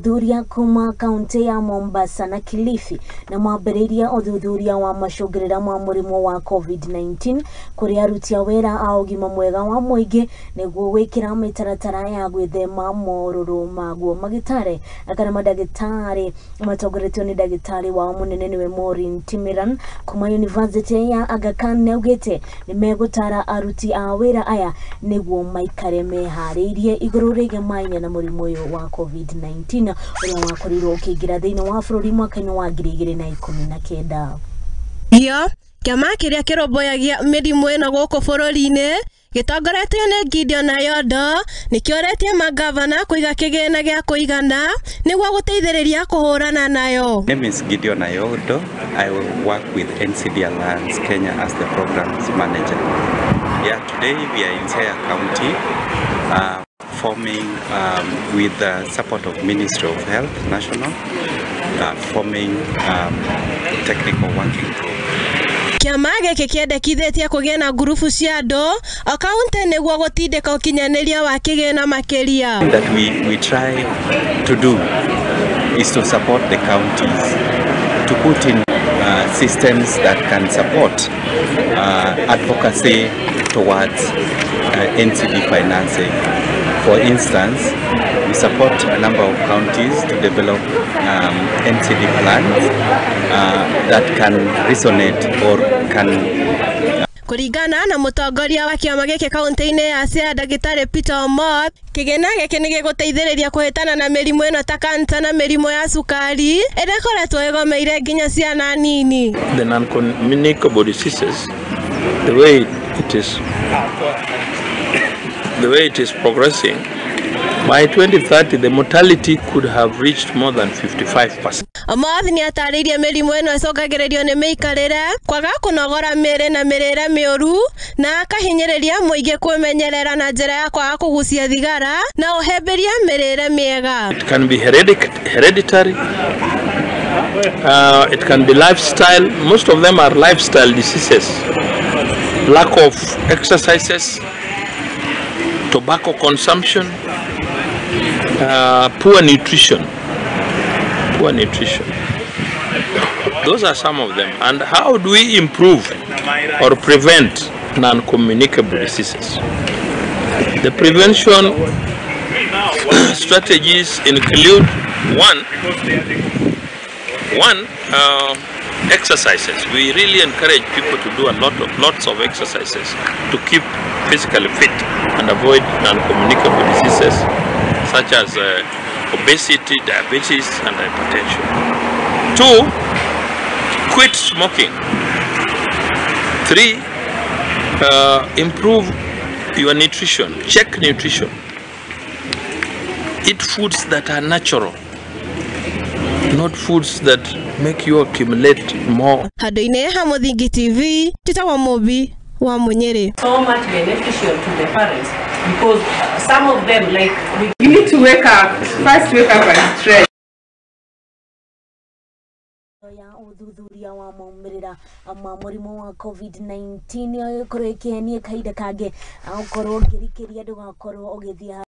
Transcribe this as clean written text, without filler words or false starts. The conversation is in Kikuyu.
Athuthuria kuma kaunti ya Mombasa na Kilifi na mambĩrĩirie ũthuthuria wa macũngĩrĩra ma mũrimũ wa COVID-19 kũrĩ aruti a wĩra a ũgima mwega wa mũingĩ nĩguo gwĩkĩra mĩtaratara ya gwĩthema morũrũ maguo. Magĩtare kana mandagĩtarĩ matongoretio nĩ ndagĩtarĩ wao mũnene nĩwe Maureen Timiran kuma University ya Aga Khan nĩaugĩte nĩ megũtara aruti a wĩra aya nĩguo maikare meharĩirie igũrũ rĩgiĩ maina na mũrimũ ũyũ wa COVID-19 ũrĩa wakorirwo ũkĩingĩra thĩinĩ wa bũrũri mwaka-inĩ wa 2019. Gio kĩama kĩrĩa kĩrũmbũyagia mĩrimũ ĩno gũkũ bũrũri-inĩ gĩtongoretio nĩ Gideon Ayondo nĩkĩoretie mangavana kũiga kĩgĩna gĩa kũigana nĩguo gũteithĩrĩria kũhũrana nayo. My name is Gideon Ayondo. I work with NCD Alliance Kenya as the programs manager. Yeah, today we are in Siaya County forming with the support of Ministry of Health National, forming technical working group. Kĩama gĩkĩ kĩendekithĩtie kũgĩe na ngurubu cia andũ o kaunti nĩguo gũtindĩka ũkinyanĩria wa kĩgĩna makĩria. That we try to do is to support the counties to put in systems that can support advocacy towards NCD financing. For instance, we support a number of counties to develop NCD plans that can resonate or can. Kũringana na mũtongoria wa kĩama gĩkĩ kaunti-inĩ ya Siaya ndagĩtarĩ Peter Omoth, kĩgĩna gĩkĩ nĩgĩgũteithĩrĩria kũhĩtana na mĩrimũ ĩno ta kansa na mĩrimũ ya cukari ĩrĩa ĩkoretwo ĩgomeire nginya ciana nini. The non-communicable diseases, the way it is progressing, by 2030 the mortality could have reached more than 55%. Omoth nĩatarĩirie mĩrimũ ĩno ĩcũngagĩrĩrio nĩ mĩikarĩre, kwaga kũnogora mĩĩrĩ na mĩrĩre mĩũru, na akahinyĩrĩria mũingĩ kwĩmenyerera na njĩra ya kwaga kũgucia thigara na ũhĩmbĩria mĩrĩre mĩega. It can be hereditary, it can be lifestyle. Most of them are lifestyle diseases. Lack of exercises, tobacco consumption, poor nutrition. Poor nutrition. Those are some of them. And how do we improve or prevent non-communicable diseases? The prevention strategies include one, exercises. We really encourage people to do a lot of lots of exercises to keep physically fit and avoid non-communicable diseases such as obesity, diabetes, and hypertension. Two, quit smoking. Three, improve your nutrition. Check nutrition. Eat foods that are natural, not foods that make you accumulate more. Handũ-inĩ ha Mũthingi TV, njĩtagwo Mũmbi wa Mũnyĩrĩ. So much beneficial to the parents because some of them, like You need to wake up. First, wake up and stretch. Ya ũthuthuria wa maumĩrĩra ma mũrimũ wa COVID-19 ĩkorwo ĩkĩhenia kahinda kangĩ ũkorwo ngĩrikĩria ndũgakorwo ũgĩthiĩ.